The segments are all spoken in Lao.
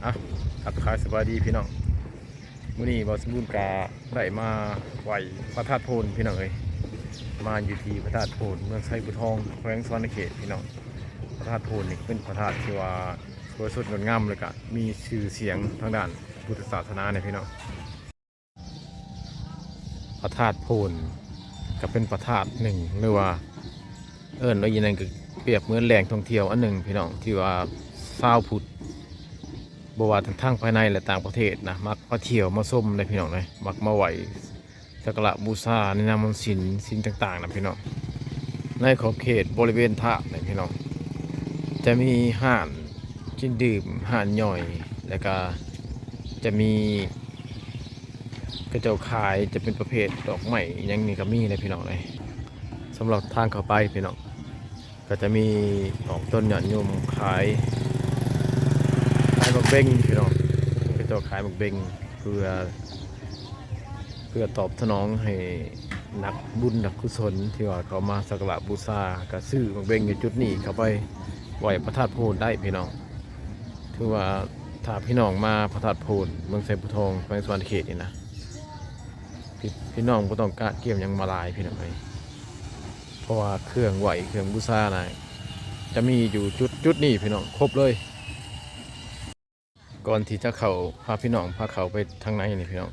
ອ່ະ ທັກທາຍສະບາຍດີພີ່ນ້ອງ, ມື້ນີ້ບ່າວສົມບູນກະໄດ້ມາໄຫວ້ພະທາດໂພນພີ່ນ້ອງເອີຍ, ມາຢູ່ທີ່ພະທາດໂພນ ເມືອງໄຊພູທອງ ແຂວງສະຫວັນນະເຂດພີ່ນ້ອງ. ພະທາດໂພນນີ້ເປັນພະທາດທີ່ວ່າສວຍສົດງົດງາມ ແລ້ວກະມີຊື່ສຽງທາງດ້ານພຸດທະສາສະໜາເດ້ພີ່ນ້ອງ. ພະທາດໂພນກໍເປັນພະທາດໜຶ່ງ ຫຼືວ່າເອີ້ນວ່າອີ່ນັ້ນກໍປຽບເໝືອນແຫຼ່ງທ່ອງທ່ຽວອັນໜຶ່ງພີ່ນ້ອງ, ທີ່ວ່າຊາວພຸດ ບໍ່ວ່າທັງທາງພາຍໃນ ແລະ ຕ່າງປະເທດນະ ມັກມາທ່ຽວມາຊົມເດ້ພີ່ນ້ອງເອີຍ, ມັກມາໄຫວ້ສັກກາລະບູຊາໃນນາມວັນສິນ ສິນຕ່າງໆນະພີ່ນ້ອງ. ໃນຂອບເຂດບໍລິເວນພະນະພີ່ນ້ອງ ຈະມີຮ້ານກິນດື່ມ ຮ້ານຍ່ອຍ ແລ້ວກະຈະມີ ເຂົາເຈົ້າຂາຍຈະເປັນປະເພດດອກໄມ້ຫຍັງນີ້ກໍມີເດ້ພີ່ນ້ອງເອີຍ. ສຳລັບທາງເຂົ້າໄປພີ່ນ້ອງ ກໍຈະມີອອກຕົນຍອດນິຍົມຂາຍ ຂາຍໝາກເບັງພີ່ນ້ອງ, ເຂົາເຈົ້າຂາຍໝາກເບັງເພື່ອ ເພື່ອຕອບສະໜອງໃຫ້ນັກບຸນນັກກຸສົນທີ່ວ່າເຂົາມາສັກກາລະບູຊາ ກໍຊື້ໝາກເບັງຢູ່ຈຸດນີ້ເຂົ້າໄປໄຫວ້ພະທາດໂພນໄດ້ພີ່ນ້ອງ. ຖືວ່າຖ້າພີ່ນ້ອງມາພະທາດໂພນ ເມືອງໄຊພູທອງ ແຂວງສະຫວັນນະເຂດນີ້ນະ ພີ່ ພີ່ນ້ອງບໍ່ຕ້ອງກະກຽມຫຍັງມາຫຼາຍພີ່ນ້ອງເອີຍ, ເພາະວ່າເຄື່ອງໄຫວ້ເຄື່ອງບູຊານະ ຈະມີຢູ່ຈຸດ ຈຸດນີ້ພີ່ນ້ອງ ຄົບເລີຍ. ກ່ອນທີ່ຈະເຂົ້າ ພາພີ່ນ້ອງ ພາເຂົ້າໄປທາງໃນນີ້ພີ່ນ້ອງ,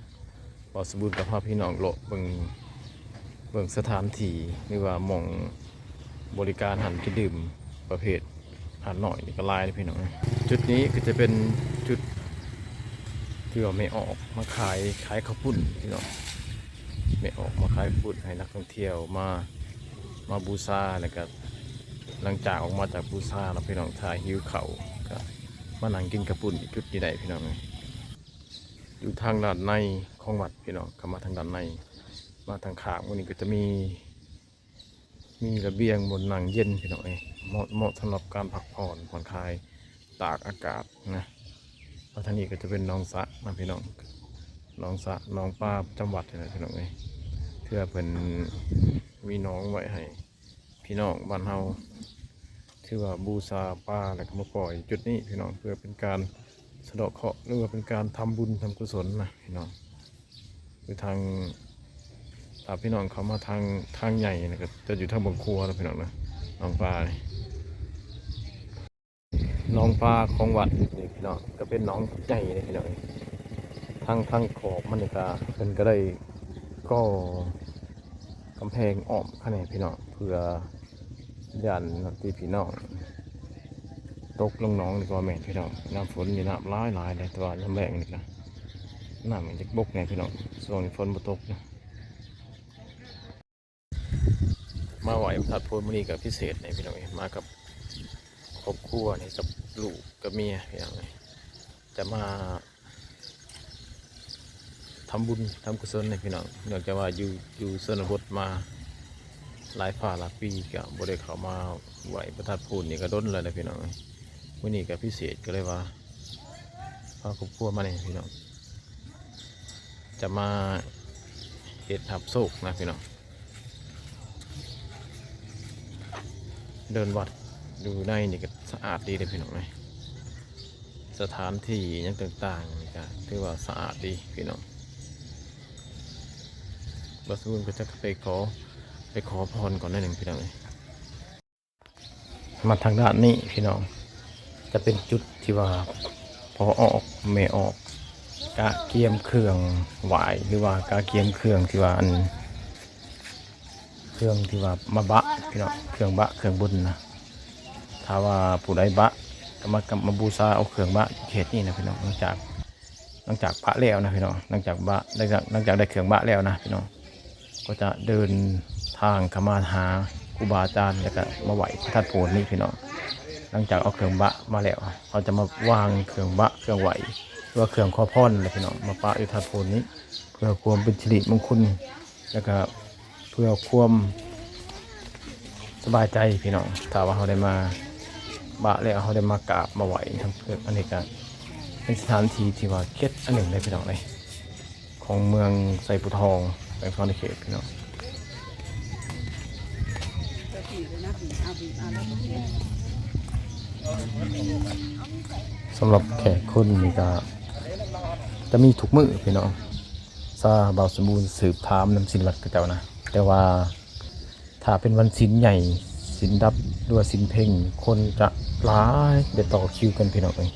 ບ່າວສົມບູນກໍພາພີ່ນ້ອງເລາະເບິ່ງ ເບິ່ງສະຖານທີ່ ຫຼືວ່າໝ່ອງບໍລິການຮ້ານກິນດື່ມປະເພດຮ້ານນ້ອຍນີ້ກໍຫຼາຍເດ້ພີ່ນ້ອງ. ຈຸດນີ້ກໍຈະເປັນຈຸດທີ່ວ່າແມ່ອອກມາຂາຍ ຂາຍເຂົ້າປຸ້ນພີ່ນ້ອງ, ແມ່ອອກມາຂາຍເຂົ້າປຸ້ນໃຫ້ນັກທ່ອງທ່ຽວມາ ມາບູຊາ ແລ້ວກໍຫຼັງຈາກອອກມາຈາກບູຊາເນາະພີ່ນ້ອງ ຖ້າຫິວເຂົ້າກໍມານັ່ງກິນເຂົ້າປຸ້ນຢູ່ຈຸດນີ້ໄດ້ພີ່ນ້ອງ. ຢູ່ທາງດ້ານໃນຂອງວັດພີ່ນ້ອງ, ເຂົ້າມາທາງດ້ານໃນ ມາທາງຂ້າງໝ່ອງນີ້ກໍຈະມີ ມີລະບຽງບ່ອນນັ່ງເຢັນພີ່ນ້ອງເອີຍ, ເໝາະ ເໝາະສຳລັບການພັກຜ່ອນຜ່ອນຄາຍ ຕາກອາກາດນະ. ແລ້ວທາງນີ້ກໍຈະເປັນໜອງສະນະພີ່ນ້ອງ, ໜອງສະ ໜອງປາປະຈຳວັດນີ້ແຫຼະພີ່ນ້ອງເອີຍ, ເພື່ອເພິ່ນມີໜອງໄວ້ໃຫ້ ພີ່ນ້ອງບ້ານເຮົາ ຖືວ່າບູຊາປາ ແລ້ວກໍມາປ່ອຍຈຸດນີ້ພີ່ນ້ອງ ເພື່ອເປັນການສະເດາະເຄາະ ຫຼືວ່າເປັນການທຳບຸນທຳກຸສົນນະພີ່ນ້ອງ. ຄືທາງ ຖ້າພີ່ນ້ອງເຂົ້າມາທາງ ທາງໃຫຍ່ນະ ກໍຈະຢູ່ທາງບາງຂົວນະພີ່ນ້ອງນະ, ໜອງປານີ້ ໜອງປາຂອງວັດນີ້ພີ່ນ້ອງ ກໍເປັນໜອງໃຫຍ່ເດ້ພີ່ນ້ອງ. ທາງ ທາງຂອບມັນນີ້ກໍ ເພິ່ນກໍໄດ້ກໍ່ກຳແພງອ້ອມຂະແໜງພີ່ນ້ອງ ເພື່ອຢ້ານທີ່ພີ່ນ້ອງຕົກລົງໜອງນີ້ກໍແມ່ນພີ່ນ້ອງ. ຍາມຝົນນີ້ນ້ຳຫຼາຍໆເດ້ ແຕ່ວ່າຍາມແລ້ງນີ້ກໍນ້ຳມັນຈະບົກແດ່ພີ່ນ້ອງ, ຊ່ວງນີ້ຝົນບໍ່ຕົກນະ. ມາໄຫວ້ພະທາດໂພນມື້ນີ້ກໍພິເສດແດ່ພີ່ນ້ອງເອີຍ, ມາກັບຄອບຄົວນີ້ ກັບລູກກັບເມຍພີ່ນ້ອງເອີຍ, ຈະມາທຳບຸນທຳກຸສົນໃຫ້ພີ່ນ້ອງ. ເນື່ອງຈາກວ່າຢູ່ ຢູ່ຊົນນະບົດມາຫຼາຍພາຫຼາຍປີ ກໍບໍ່ໄດ້ເຂົ້າມາໄຫວ້ພະທາດໂພນນີ້ກໍດົນແລ້ວນະພີ່ນ້ອງເອີຍ. ມື້ນີ້ກໍພິເສດ ກໍເລີຍວ່າພາຄອບຄົວມານີ້ພີ່ນ້ອງ, ຈະມາເຮັດຮັບໂຊກນະພີ່ນ້ອງ. ເດີ່ນວັດຢູ່ໃນນີ້ກໍສະອາດດີເດ້ພີ່ນ້ອງເອີຍ, ສະຖານທີ່ຫຍັງຕ່າງໆນີ້ກໍຖືວ່າສະອາດດີພີ່ນ້ອງ. ບ່າວສະບຸນກໍຈະໄປຂໍ ໄປຂໍພອນກ່ອນໜ້ອຍໜຶ່ງພີ່ນ້ອງເອີຍ. ມາທາງດ້ານນີ້ພີ່ນ້ອງ ຈະເປັນຈຸດທີ່ວ່າພໍ່ອອກແມ່ອອກກະກຽມເຄື່ອງຫວາຍ ຫຼືວ່າກະກຽມເຄື່ອງທີ່ວ່າອັນ ເຄື່ອງທີ່ວ່າມາບະພີ່ນ້ອງ, ເຄື່ອງບະເຄື່ອງບຸນນະ. ຖ້າວ່າຜູ້ໃດບະກໍມາ ກໍມາບູຊາເອົາເຄື່ອງບະເຂດນີ້ນະພີ່ນ້ອງ. ຫຼັງຈາກ ຫຼັງຈາກບະແລ້ວນະພີ່ນ້ອງ, ຫຼັງຈາກບະ ຫຼັງຈາກ ຫຼັງຈາກໄດ້ເຄື່ອງບະແລ້ວນະພີ່ນ້ອງ ກໍຈະເດີນທາງເຂົ້າມາຫາຄູບາອາຈານ ແລ້ວກໍມາໄຫວ້ພະທາດໂພນນີ້ພີ່ນ້ອງ. ຫຼັງຈາກເອົາເຄື່ອງບະມາແລ້ວ ເຮົາຈະມາວາງເຄື່ອງບະເຄື່ອງໄຫວ້ ຫຼືວ່າເຄື່ອງຂໍພອນແຫຼະພີ່ນ້ອງ ມາປະຢູ່ທາດໂພນນີ້ ເພື່ອຄວາມເປັນສິລິມົງຄຸນ ແລ້ວກໍເພື່ອຄວາມສະບາຍໃຈພີ່ນ້ອງ. ຖ້າວ່າເຮົາໄດ້ມາບະແລ້ວ ເຮົາໄດ້ມາກາບມາໄຫວ້ທາງເພິ່ນ ອັນນີ້ກໍເປັນສະຖານທີ່ທີ່ວ່າເດັດອັນໜຶ່ງເດ້ພີ່ນ້ອງເອີຍ ຂອງເມືອງໄຊພູທອງ ແຂວງສະຫວັນນະເຂດພີ່ນ້ອງ. ເອົາບີບເອົາແລ້ວບໍ່ເຮັດ ເອົາໃສ່ ສຳລັບແຂກຄົນນີ້ກະຈະມີທຸກມື້ພີ່ນ້ອງ ຊາບ່າວສົມບູນສືບຖາມນຳສິນວັດເຂົາເຈົ້ານະ ແຕ່ວ່າຖ້າເປັນວັນສິນໃຫຍ່ ສິນດັບ ຫຼືວ່າສິນເພັງ ຄົນຈະຫຼາຍ ໄດ້ຕໍ່ຄິວກັນພີ່ນ້ອງເອີຍ.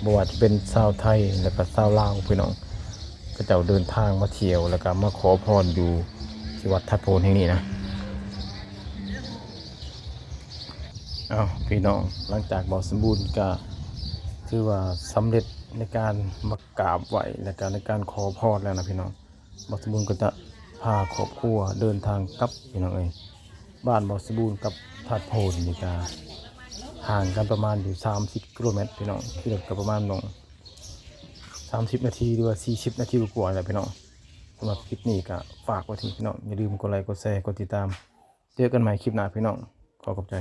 ບໍ່ວ່າຈະເປັນຊາວໄທ ແລ້ວກະຊາວລາວພີ່ນ້ອງ ເຂົາເຈົ້າເດີນທາງມາທ່ຽວ ແລ້ວກະມາຂໍພອນຢູ່ທີ່ວັດທາດໂພນແຫ່ງນີ້ນະ. ເອົ້າ ພີ່ນ້ອງ ຫຼັງຈາກບ່າວສົມບູນກະຖືວ່າສຳເລັດໃນການມາກາບໄຫວ້ ແລ້ວກະໃນການຂໍພອນແລ້ວນະພີ່ນ້ອງ. ບ່າວສົມບູນກໍຈະພາຄອບຄົວເດີນທາງກັບພີ່ນ້ອງເອີຍ. ບ້ານບ່າວສົມບູນກັບທາດໂພນນີ້ກະຫ່າງກັນປະມານຢູ່ສາມສິບກິໂລແມັດພີ່ນ້ອງ ຂີ່ລົດກໍປະມານໜຶ່ງ ສາມສິບນາທີ ຫຼືວ່າສີ່ສິບນາທີກວ່າໆແຫຼະພີ່ນ້ອງ. ສຳລັບຄລິບນີ້ກະຝາກໄວ້ເຖິງພີ່ນ້ອງ ຢ່າລືມກົດໄລ ກົດແຊ ກົດຕິດຕາມ. ເຈີກັນໃໝ່ຄລິບໜ້າພີ່ນ້ອງ ຂໍຂອບໃຈ.